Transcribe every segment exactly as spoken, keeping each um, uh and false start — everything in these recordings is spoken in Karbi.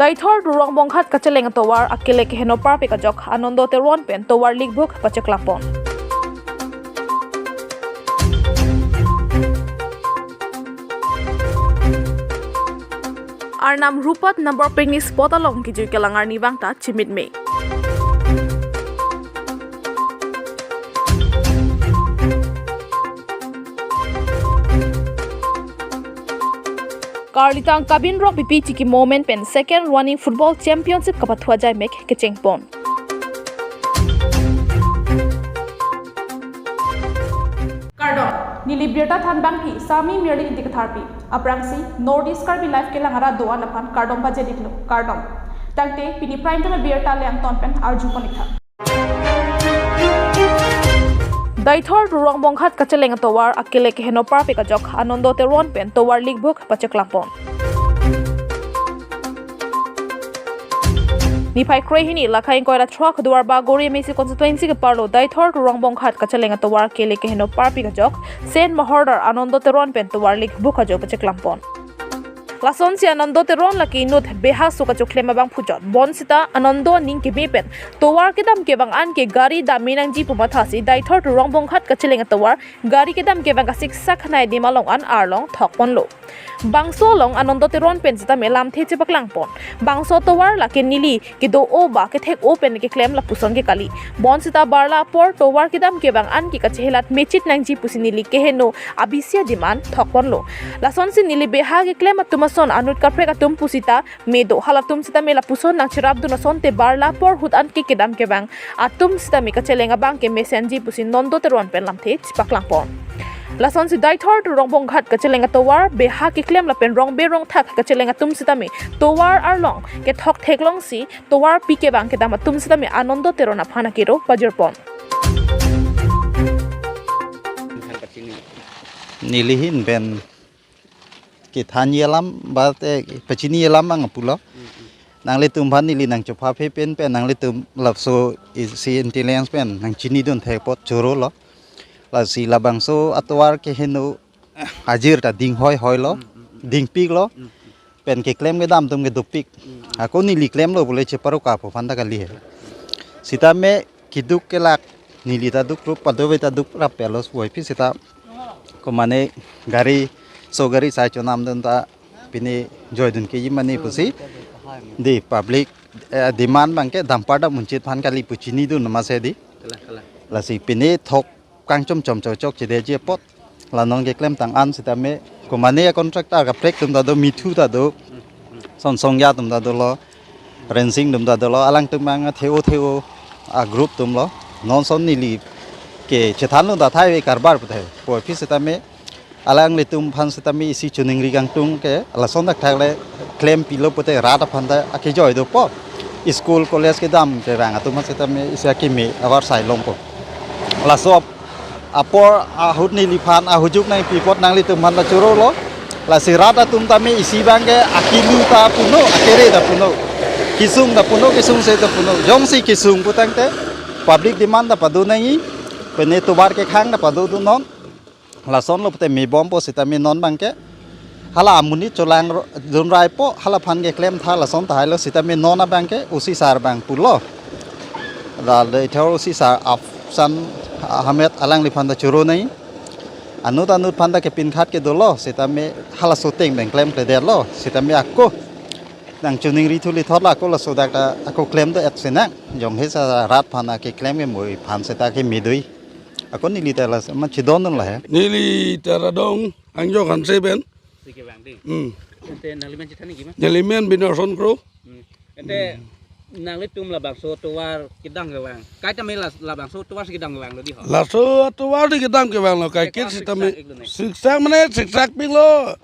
Deithor Rongbonghat kacheleng atovar akele keheno parpik ajok Anando Teron pen tovar likbuk pacheklang pon. Arnam Rupat number pingni spot along kijui kelang arni vangta chimit me. Karlitang Kabin Rok Bipi Chiki Moment pen Second Running Football Championship kapathu ajai mek kecheng pon. Kardom, neli birta than bangpi Sami Mirli Ingti Katharpi. Aphrangsi North East Karbi Live kelang arat do-an aphan kardom pajir-iklo, kardom. Tangte pini Prime Time birta le angton pen arju pon-ik tha. Deithor Rongbonghat kacheleng atovar akele keheno parpik ajok Anando Teron pen tovar likbuk pacheklang pon. Niphai krehini lakhai ingkoi ra throk Duarbagori M A C constituency keparlo Deithor Rongbonghat kacheleng atovar kele keheno parpik ajok Sen Mahordar Anando Teron pen tovar likbuk ajok pacheklang pon. Lasonsi Anando Teron lake inut beha so kachoklem abang phuchot. Bonsita Anando aning keme pen tovar kedam kevang an ke gari dam me nangji pu mathasi Deithor Rongbonghat kacheleng atovar gari kedam kevang kasiksak nai adim along an arlong thok ponlo. Bangso along Anando Teron pen sitame lamthe chepaklang pon. Bangso tovar lake neli kedo-o ba kethek-o pen keklem lapuson ke kali. Bonsita barla apor tovar kedam kevang an ke kachehelat mechit nangji pusi neli keheno abisi adim an thok ponlo. Lasonsi neli beha keklem atum ason anut kaprek atum pusita me do, halatum sitame lapuson nangcherapdun asonte barla apor ahut an ke kedam kevang atum sitame kacheleng abang ke mesenji pusi Anando Teron pen lamthe chepaklang pon. Lasonsi Deithor Rongbonghat kacheleng atovar beha keklem lapen rongbe rongthak kacheleng atum sitame tovar arlong kethok theklongsi tovar pi kevang kedam atum sitame Anando Teron aphan akero pajir pon. Neli ahin pen kethan alam ba te pachini alam abang pulo. Nanglitum aphan neli nangchopha phe pen pen nanglitum laso isi intelligence pen nangchinidun thek apot chorolo. Lasi labangso atovar keheno ajir ta ding hoi hoi lo, dingpik lo. Pen keklem kedam atum ke dopik. Ako neli klemlo pule cheparu kapo aphan ta kali he. Sitame keduk kelak neli ta duk rup padove ta duk rap pelos boy phi sita komane gari so gari sai chonamdun ta pini joidun ke imani pusi di public, eh, demand abang ke dumper ta munchit aphan kali pu chinidun mase di. Lasi pini thok kangchom chom chok chok chedeji apot. La non keklem tang an sitame komane a contractor kaprek atum ta do, mithu ta do, son songja atum ta dolo, rensing atum ta dolo, alangtum abang theo theo a group atum lo. Non son neli ke chethanlo ta thai ve karbar pu thai. Pu phi sitame alanglitum aphan sitame isi choningri kangtung ke lason thakthak le klem pilo pute rat aphan ta akejoi dopo. School college kedam kevang atum sitame isi akeme avar sai longpo. Laso apor ahut neliphan ahujuk nangpi apot nanglitum aphan ta chorolo. Lasi rat atum tame isi abang ke akilu ta puno, akere ta puno, kesung ta puno, kesungse ta puno. Jongsi kesung putangte public demand ta pado nangji, pene tovar kekhang ta padodun non. Lasonlo pute me bompo sitame non abang ke hala amonit cholang ro-, dun raipo, hala aphan keklem tha lason tahai lo sitame non abang ke O C sir abang pulo. La Deithor O C sir Afsan Ahmed alangliphan ta choro nangji. Anut anut aphan ta kepinkhat ke dolo sitame halaso ateng abang klemkledetlo sitame ako nangchoningri thuli thotlo ako laso dak ta ako klem do-et sinang. Jong he sa rat aphan keklem ke moi aphan seta keme doi. Ako neli ta la ma chidondun la he. Neli ta Radong Angjok Hanse pen. Sige bang ding. Hmm. Ante nangli men chethan nangji ma? Neli men Binoy Arson Kro. Hmm. Ante nanglitum labangso tovar kedam kevang. Kaita me la, labangso tovar si kedam kevanglo di ho. Laso tovar di kedam kevanglo. Kai ke kit sitame siksak iklo ne. Siksak mane siksak piklo.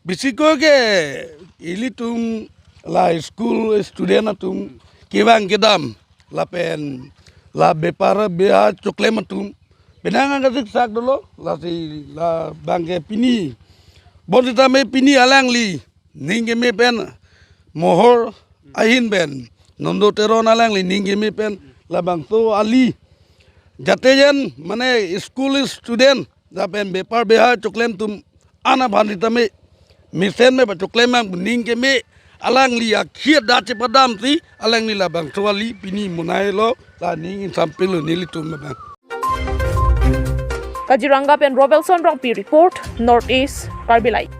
Bisiko ke ilitum la school student atum kevang kedam lapen la bepar beha choklem atum penang angka siksak dolo lasi labang ke pini. Bonsitame pini alangli ning keme pen Mohor ahin pen Anando Teron alangli ning keme pen labangso ali jate jen mane school student lapen bepar beha choklem atum an aphan sitame mesen me pachoklem abang ning keme Alangli akhir da chepadam si, alangli labangso kali pini monai lo, la ning insampil lo nelitum abang. Kaziranga pen Robelson Rongpi report, North East Karbi Live.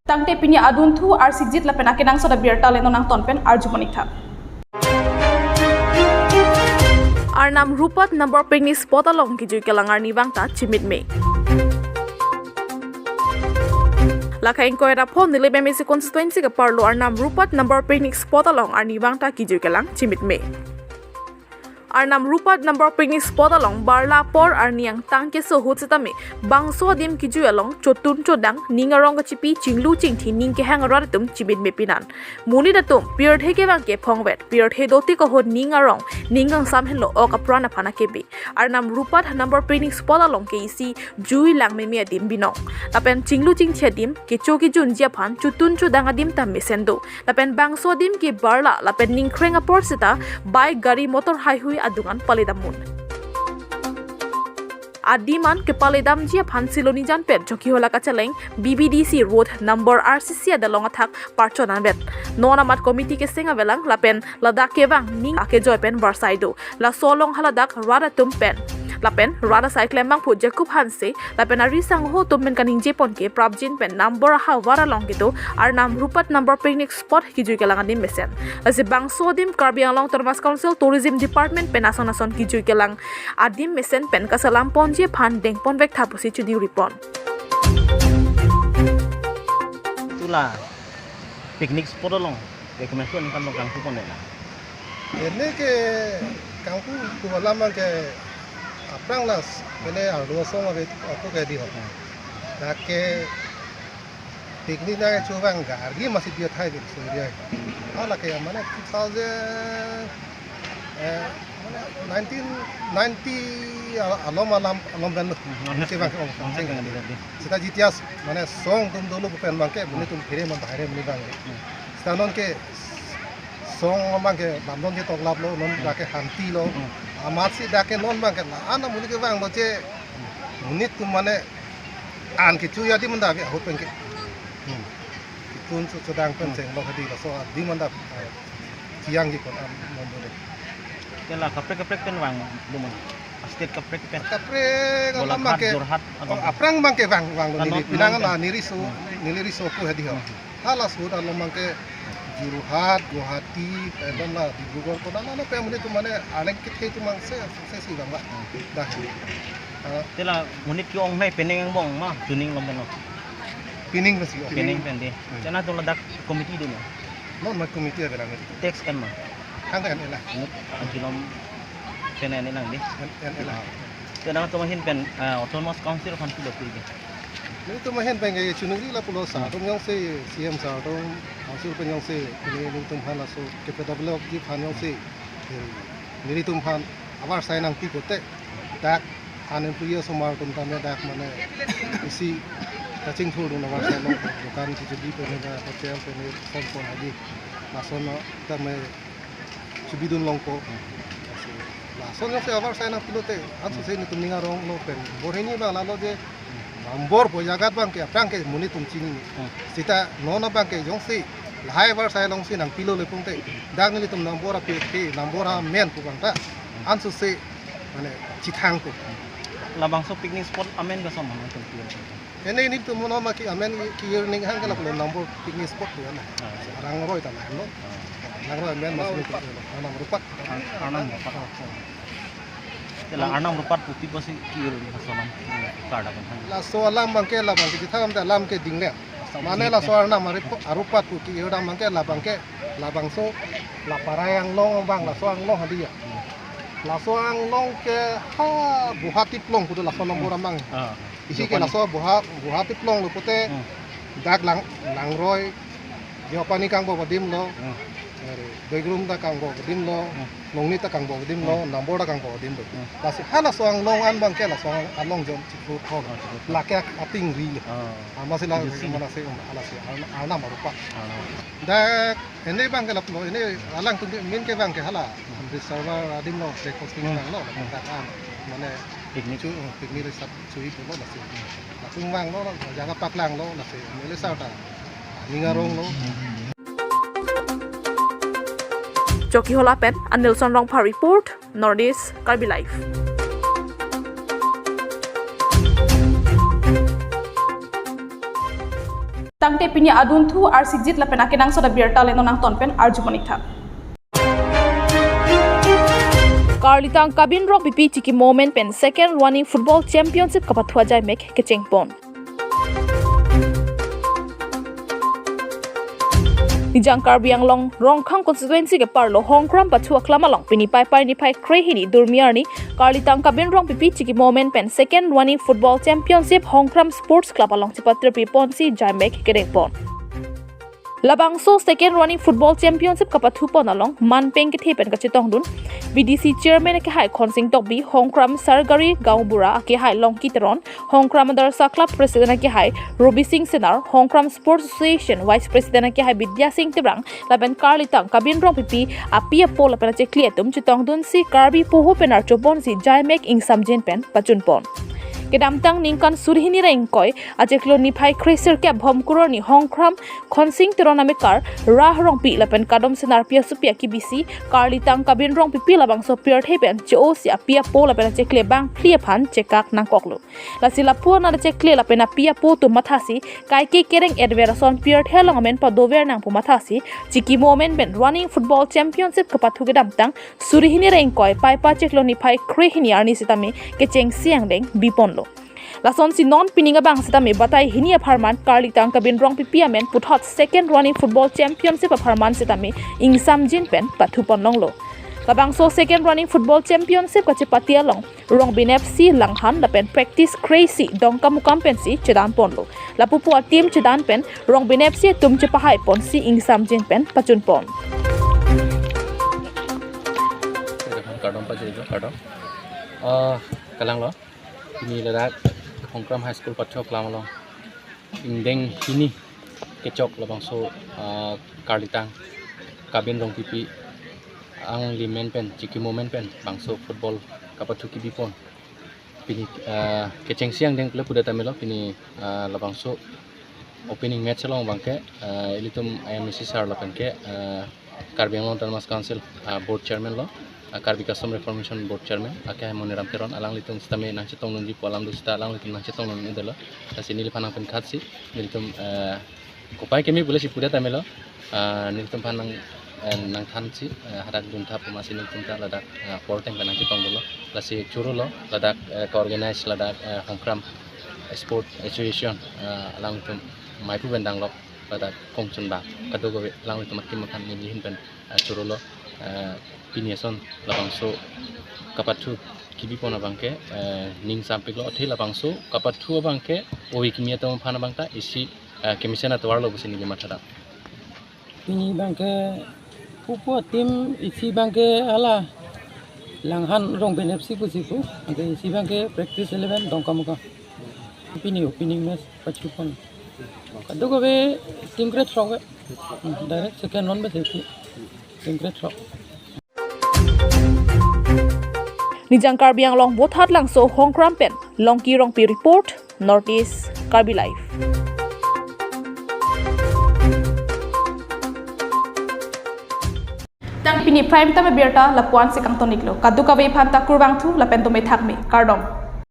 Tangte pini adunthu arsikjit lapen akenangsot abirta le non nangton pen arjumonitha. Arnam Rupat number picnic spot along kijui kelang arni vangta chimit me. Lakha ingkoi ra pho Nilip M A C constituency keparlo Arnam Rupat number picnic spot along arni vangta kijui kelang chimit me. Arnam Rupat number picnic spot along barla apor arni angtang keso ahut sitame bangso adim kijui along chotun chodang ning arong kachipi chinglu chingthi ning kehang arat atum chimit me pinan. Monit atum pirthe kevang ke phongvet, pirthe dotik ahut ning arong, ning kangsam henlo ok apran aphan akebe. Arnam Rupat number picnic spot along ke isi jui lang meme adim binong. Lapen chinglu chingthi adim, kecho kejunji aphan chotun chodang adim ta mesen do. Lapen bangso adim ke barla, lapen ningkreng apor seta bike gari motor haihui adung an paledam un. Adim an kepaledamji aphan Silonijan pen Chokihola kacheleng B B D C road number R C C adalong athak parchon anvet. Non amat committee keseng avelang lapen ladak kevang ning akejoi pen varsai do. Laso along haladak rat atum pen lapen rat asai klembangphu Jacob Hanse lapen ari sangho atum pen kaningjepon ke prapjin pen number ahavar along kedo Arnam Rupat number picnic spot kijui kelang adim mesen. Lasi bangso adim Karbi Anglong Autonomous Council Tourism Department pen ason ason kijui kelang adim mesen pen kaselam ponji aphan dengpon vektha pusi chuduri pon. Tula picnic spot along recommendation kan lo kangpu pon na. Ini ke kangpu tu alam ke aphrang las, ini arlo song ave aku ke di ho. Dak ke picnic na ke chuvang gargi masih dia thai bin so dia. Ala ke mana two thousand, eh, mana nineteen ninety al-, alom alam, alom dan lo. Hmm, alom. Chevang ke om, hmm, chevang. Hmm. Seta jitias, mana song atum dolo pen abang ke, monit atum phere man bahire monit abang ke. Hmm. Seta non ke song abang ke bamdon je toklap lo, non, hmm, dak ke hanti lo. Hmm. Amat si dak ke non abang ke la, ana monit kevang lo che, monit atum mana an kecho adim an da ave ahut pen ke. Hmm. Chotun cho-, chodang pen, hmm, chenglo hadi laso adim an da, eh, chiang ji kon am mon dole. Ke la kaprek kaprek pen vang do mon. State kaprek pen. Kaprek Golaghat, alam abang ke, Jorhat, oh, abang. Aphrang abang ke vang, vang lo. Ano, neli pinang non la pen. Neli so, hmm, neli riso ko hadi ho. Hmm. Hala sud alam abang ke Jorhat, Guwahati, pen la Dibrugarh, kona na na pen monit atum mana aleng kit ke atum abang se, se si abang ba. Hmm. Dah. Ah. Te la monit ke-ong nai penang angbong ma, chuning lom pen lo. Pining pasi. Pining pen di. Hmm. Chana tu ladak committee di ma. Non ma committee ave lang. Tax kan ma. Hang kan ela. Inut anchulom pen ane lang di. En, en ela. Te nangtum ahin pen, ah, Autonomous Council aphan pulo pi di. Nelitum ahin pen ke chunuri lapulo sir atum jongsi, C M sir atum, council pen jongsi, nelitum aphan laso kepadevelopji aphan jongsi, eh, nelitum aphan avarsai nangpi pote, dak unemployed osomar atum tame dak mane isi kachingthur dun avarsai lo, dukan kechebi pen ne, hotel pen ne, son son hadi. Lason tame chebidun longpo. Lason jongsi avarsai nangpilote, anso si nelitum ning arong lo pen. Bor hini abang lalo je, nambor po jagat abang ke, aphrang ke monit atum chini. Hmm. Seta non abang ke jongsi lahai avarsai alongsi nangpilo le pungte, dak nelitum nambor ape pe, nambor amen pu abang ta. Hmm. Anso si, mane, chethang pu. Labangso picnic spot amen koson ma nangtum pi? Ini, nelitum mono ma ke amen ke-ir ning hang ke lapulo nambor picnic spot ya na. Ah. Arnam Rupat ta na, no? Ah. Arnam Rupat amen mas nelitum lo. Arnam Rupat. Ar-, Arnam Rupat. Ah, ah. Te la Arnam Rupat pu pi pusi ke-ir ning koson ma? Karda kan hang. Laso alam abang ke, la abang ke, jitha kam te alam ke ding le. Mane laso Arnam Rup-, Rupat pu ke-ir abang ke, la abang ke, labangso, la Parai anglong abang, laso anglong hadi ya. Hmm. Laso anglong ke ha Guwahati plong kudu laso nambor abang. Ah. Isi ke Japan. Laso Buha, Guwahati plong lo pute, hmm, dak lang, Langroi, Japani kangbo adim lo, hmm, eh, Doigrum ta kangbo adim lo, hmm, Longni ta kangbo adim lo, hmm, nambor ta kangbo adim lo. Hmm. Lasi ha laso anglong an abang ke laso anglong jom chiklo thon. Oh, chiklo thon. Lake aping ri le. Oh. Ama si la Isi. Mana si um, ala si Arna-, Arnam Rupat. Arnam. Dak ini abang ke lapulo, ini alangtum ke min ke abang ke hala. Hmm. Amritsar adim lo, breakfasting, hmm, abang lo, hmm, dak an. Mane Picnic chu, picnic resort chu ipo lo lasi. Lapu vanglo, jaga paklanglo lasi. Mele sarta. Ning aronglo. Chokihola pen Anilson Rongphar report, North East Karbi Live. Tangte pini adunthu arsikjit lapen akenangsot abirta le non nangton pen arju monik tha. Karlitang Kabin Rongpipi chikimo amen pen Second Running Football Championship kapathu ajaimek kechengpon. Nijang Karbi Anglong Rongkhang constituency keparlo Hongkram pathu aklam along pini Paipai niphai krehini Durmi arni Karlitang Kabin Rongpipi chikimo amen pen Second Running Football Championship Hongkram Sports Club along chepatri piponsi jaimek kedengpon. Labangso Second Running Football Championship kapathupon along manpeng kethe pen kachetongdun B D C Chairman akehai Khonsing Tokbi, Hongkram Sargari Gaonbura akehai Longki Teron, Hongkram Madrasa Club President akehai Robi Singh Senar, Hongkram Sports Association Vice President akehai Bidya Singh Tebrang, lapen Karlitang Kabin Rongpipi api apo lapen achekli atum chetongdunsi Karbi poho pen archoponsi jaimek ingsamjin pen pachunpon. Kedamtang ningkan suri hini ra ingkoi achiklo niphai kre sirkep Bhomkur arni Hongkram Khonsing Teron amekar Rah Rongpi lapen Kadom Senarpi asopi akibisi Karlitang Kabin Rongpipi labangso pirthe pen che-osi api apo lapen achekli bangphli aphan chekak nangkoklo. Lasi lapu anat achekli lapen api apo atum mathasi kaike kereng-etver ason pirthe along amen padover nang pu mathasi chikimo amen pen Running Football Championship kapathu kedamtang suri hini ra ingkoi Paipai chiklo niphai krehini arni sitame kechengsi angdeng biponlo. Lasonsi non pining abang sitame batai hini apharman Karlitang Kabin Rongpipi amen puthot Second Running Football Championship apharman sitame ingsamjin pen pathupon longlo. Labangso Second Running Football Championship kachepate along Rongbin F C Langhan lapen practice krehsi Dongkamukam pensi chedanponlo. Lapu pu ateam chedan pen Rongbin F C atum chepahaiponsi ingsamjin pen pachunpon. Kardom pajirjo, kardom. Ah, kalanglo. Pini ladak Hongkram High School pathu aklam along ingdeng hini kechok labangso, ah, Karlitang Kabin Rongpipi angli amen pen, chikimo amen pen bangso football kapathu kebipon. Pini, ah, kechengsi angdeng pule pudet amelo pini, ah, labangso opening match along abangke, ah, ilitum I M A C sir lapenke, ah, Karbi Anglong Autonomous Council, ah, Board Chairman lo, ah, Karbi Custom Reformation Board Chairman, akehai Moniram Teron, alanglitum sitame nangchetongdunji pu alam do sita alanglitum nangchetongdun-edetlo. Lasi neliphan nangpenkhatsi, nelitum, ah, kopai keme pule si pudet amelo, ah, nelitum aphan nang, ah, nangthansi, ah, hadak dunthap amatsi nelitum ta ladak, ah, porteng pen nangchetongdunlo. Lasi chorolo, ladak, ah, ka-organize ladak, ah, Hongkram Sport Association, ah, alanglitum maipu pen danglok ladak kongchunba kadokave alanglitum akim aphan neli ahin pen, ah, chorolo, ah, pini ason labangso kapathu kebipon abangke, ah, ning sampiklo athe labangso kapathu abangke ove kimi atum aphan abangta isi, ah, kemesen atovarlo pusi neli mathadam. Pini abangke pupo team isi abangke hala Langhan Rongbin F C pusi pu, anke isi abangke practice eleven Dongkamukam. Pini opening match pachupon. Kadokave team krethrok ke. Hmm, direct second round ba safety. Team krethrok. Nijang Karbi Anglong Vothatlangso Hongkram pen Longki Rongpi report, North East Karbi Live. Tang pini prime time abirta lapu-ansi kangton-iklo. Kadokave aphanta kurvangthu lapen dome thakme. Kardom.